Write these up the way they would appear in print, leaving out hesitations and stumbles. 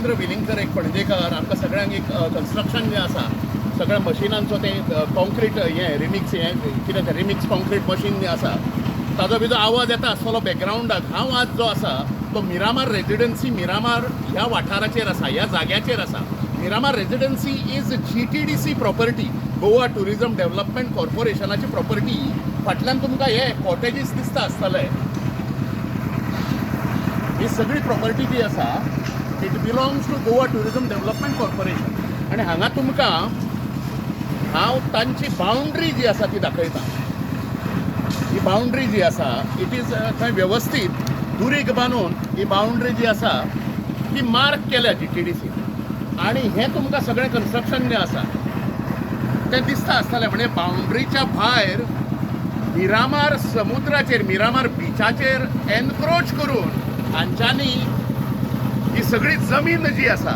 राजेंद्र वेलिंगकर, एक पणजेकार. आमकां सगळ्यांक एक कन्स्ट्रक्शन जें आसा, सगळ्या मशिनांचो ते कॉन्क्रीट हें रिमिक्स, हें कितें तें रिमिक्स कॉन्क्रीट मशीन जें आसा, ताजो बिजो आवाज येता आसतलो बॅकग्रावंडाक. हांव आज जो आसा तो मिरामार रेजिडन्सी, मिरामार ह्या वाठाराचेर आसा, ह्या जाग्याचेर आसा. Miramar Residency is GTDC property, Goa tourism development कॉर्पोरेशनाची property. फाटल्यान तुमकां हे कॉटेजीस दिसता आसतले. ही सगळी प्रॉपर्टी जी आसा, it belongs to Goa Tourism Development Corporation. आनी हांगा तुमकां हांव तांची बाउंड्री जी आसा ती दाखयता. ही बाउंड्री जी आसा, it is थंय वेवस्थीत दुरीग बांदून ही बाउंड्री जी आसा ती मार्क केल्या जीटीडीसी. आनी हें तुमकां सगळें कन्स्ट्रक्शन जें आसा तें दिसता आसतलें. म्हणजे बाउंड्रीच्या भायर मिरामार समुद्राचेर, मिरामार बिचाचेर एनक्रोच करून हांच्यांनी ही सगळी जमीन जी आसा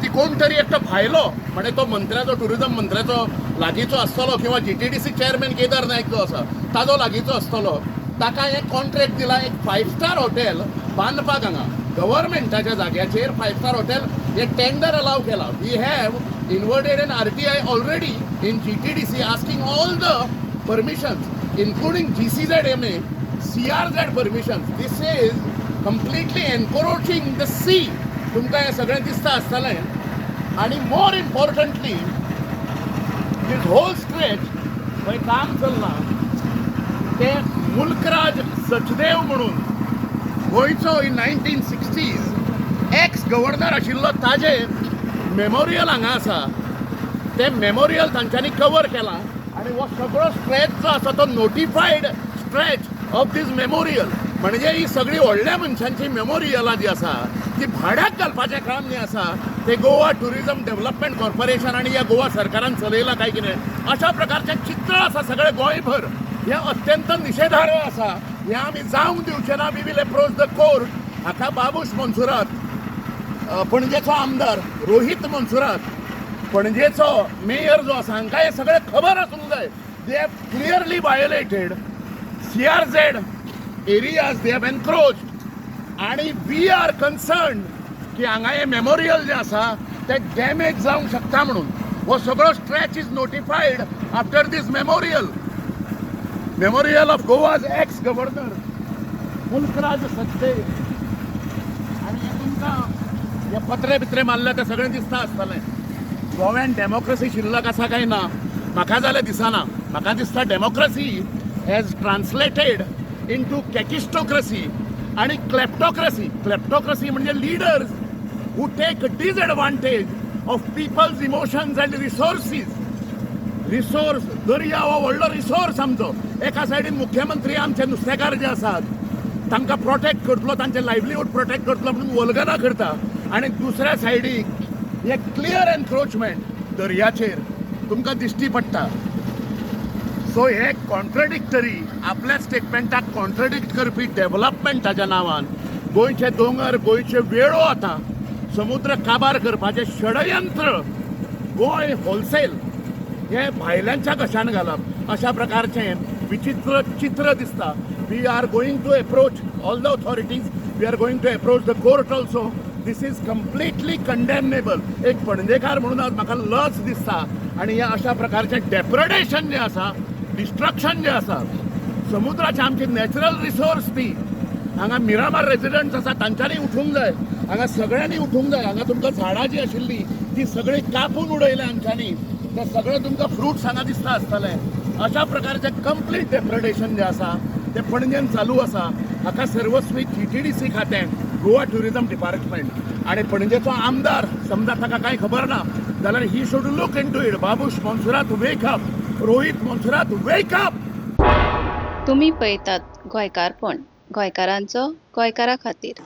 ती कोण तरी एकटो भायलो, म्हणजे तो मंत्र्याचो, टुरिझम मंत्र्याचो लागींचो आसतलो किंवा जीटीडीसी चेअरमॅन केदार नायक जो आसा ताजो लागींचो आसतलो, ताका एक कॉन्ट्रॅक्ट दिला एक फायव स्टार हॉटेल बांदपाक. हांगा गव्हर्मेंटाच्या जाग्याचेर फायव स्टार हॉटेल हे टेंडर अलाव केला. We have invited an RTI already in GTDC, asking all the permissions, including GCZMA, CRZ permissions. This is completely encroaching the sea. तुमकां हें सगळें दिसता आसतलें. आनी more importantly, this whole stretch खंय काम चल्लां तें मुल्कराज सचदेव म्हणून गोंयचो in 1960s ex governor आशिल्लो, ताजे मेमोरियल हांगा आसा. तें मेमोरियल तांच्यांनी कवर केलां आनी हो सगळो स्ट्रेच जो आसा तो notified stretch of this memorial. म्हणजे ही सगळी व्हडल्या मनशांची मेमोरियलां जी आसा ती भाड्याक घालपाचें काम जें आसा तें गोवा टुरिझम डेव्हलपमेंट कॉर्पोरेशन आनी ह्या गोवा सरकारान चलयलां काय कितें, अशा प्रकारचें चित्र आसा सगळें गोंयभर. हें अत्यंत निशेधार्ह आसा. हें आमी जावंक दिवचें ना. We will approach the court. हाका बाबूश मोन्सुरात, पणजेचो आमदार, रोहीत मोन्सुरात, पणजेचो मेयर जो आसा, हांकां हें सगळें खबर आसूंक जाय. They have clearly violated CRZ areas, they have encroach. आणि we are concern की हांगा हें मेमोरियल जें आसा तें डॅमेज जावंक शकता म्हणून. हो सगळो stretch is notified after this memorial, memorial of Goa's ex governor Mulk Raj Sachdev. आणि हे तुमकां हे पत्रे बित्रे मारले ते सगळें दिसता आसतलें. गोव्यान डेमोक्रेसी शिल्लक आसा काय ना, म्हाका जाल्यार दिसना. म्हाका दिसता democracy has translated into kakistocracy आणि क्लेप्टोक्रेसी. क्लेप्टोक्रेसी म्हणजे leaders who take disadvantage of people's emotions and resources. Resource, दर्या हो व्हडलो रिसोर्स आमचो. एका सायडीन मुख्यमंत्री आमचे नुस्तेकार जे आसात तांकां प्रोटेक्ट करतलो, तांचे लायवलीहूड प्रोटेक्ट करतलो म्हणून वल्गना करता आनी दुसऱ्या सायडीक हे क्लियर एनक्रोचमेंट दर्याचेर तुमकां दिश्टी पडटा. सो हे कॉन्ट्रडिक्टरी, आपल्या स्टेटमेंटाक कॉन्ट्रडिक्ट करपी डेव्हलपमेंटाच्या नांवान गोंयचे दोंगर, गोंयचे वेळो, आतां समुद्र काबार करपाचें षडयंत्र, गोंय होलसेल हे भायल्यांच्या घशान घालप, अशा प्रकारचें विचित्र चित्र दिसता. We are going to approach all the authorities. We are going to approach the court also. This is completely condemnable. एक पणजेकार म्हणून आज म्हाका लज दिसता. आनी हे अशा प्रकारचें डेप्रेडेशन जें आसा, डिस्ट्रक्शन जें आसा समुद्राचे, आमची नॅचरल रिसोर्स ती. हांगा मिरामार रेजिडंट्स आसा, तांच्यांनी उठूंक जाय. हांगा सगळ्यांनी उठूंक जाय. हांगा तुमकां झाडां जी आशिल्ली ती सगळी कापून उडयल्या आमच्यांनी. ते सगळे तुमकां फ्रुट्स हांगा दिसता आसतले. अशा प्रकारचें कंप्लीट डेप्रेडेशन जें आसा तें पणजेन चालू आसा. हाका सर्वस्वी जीटीडीसी खातें, गोवा टुरिझम डिपार्टमेंट आनी पणजेचो आमदार, समजा ताका कांय खबर ना जाल्यार he should look into it. Babush Monserrate, wake up. Rohit Monserrate, wake up. तुमी पळयतात गोंयकारपण, गोंयकारांचो गोंयकारा खातीर.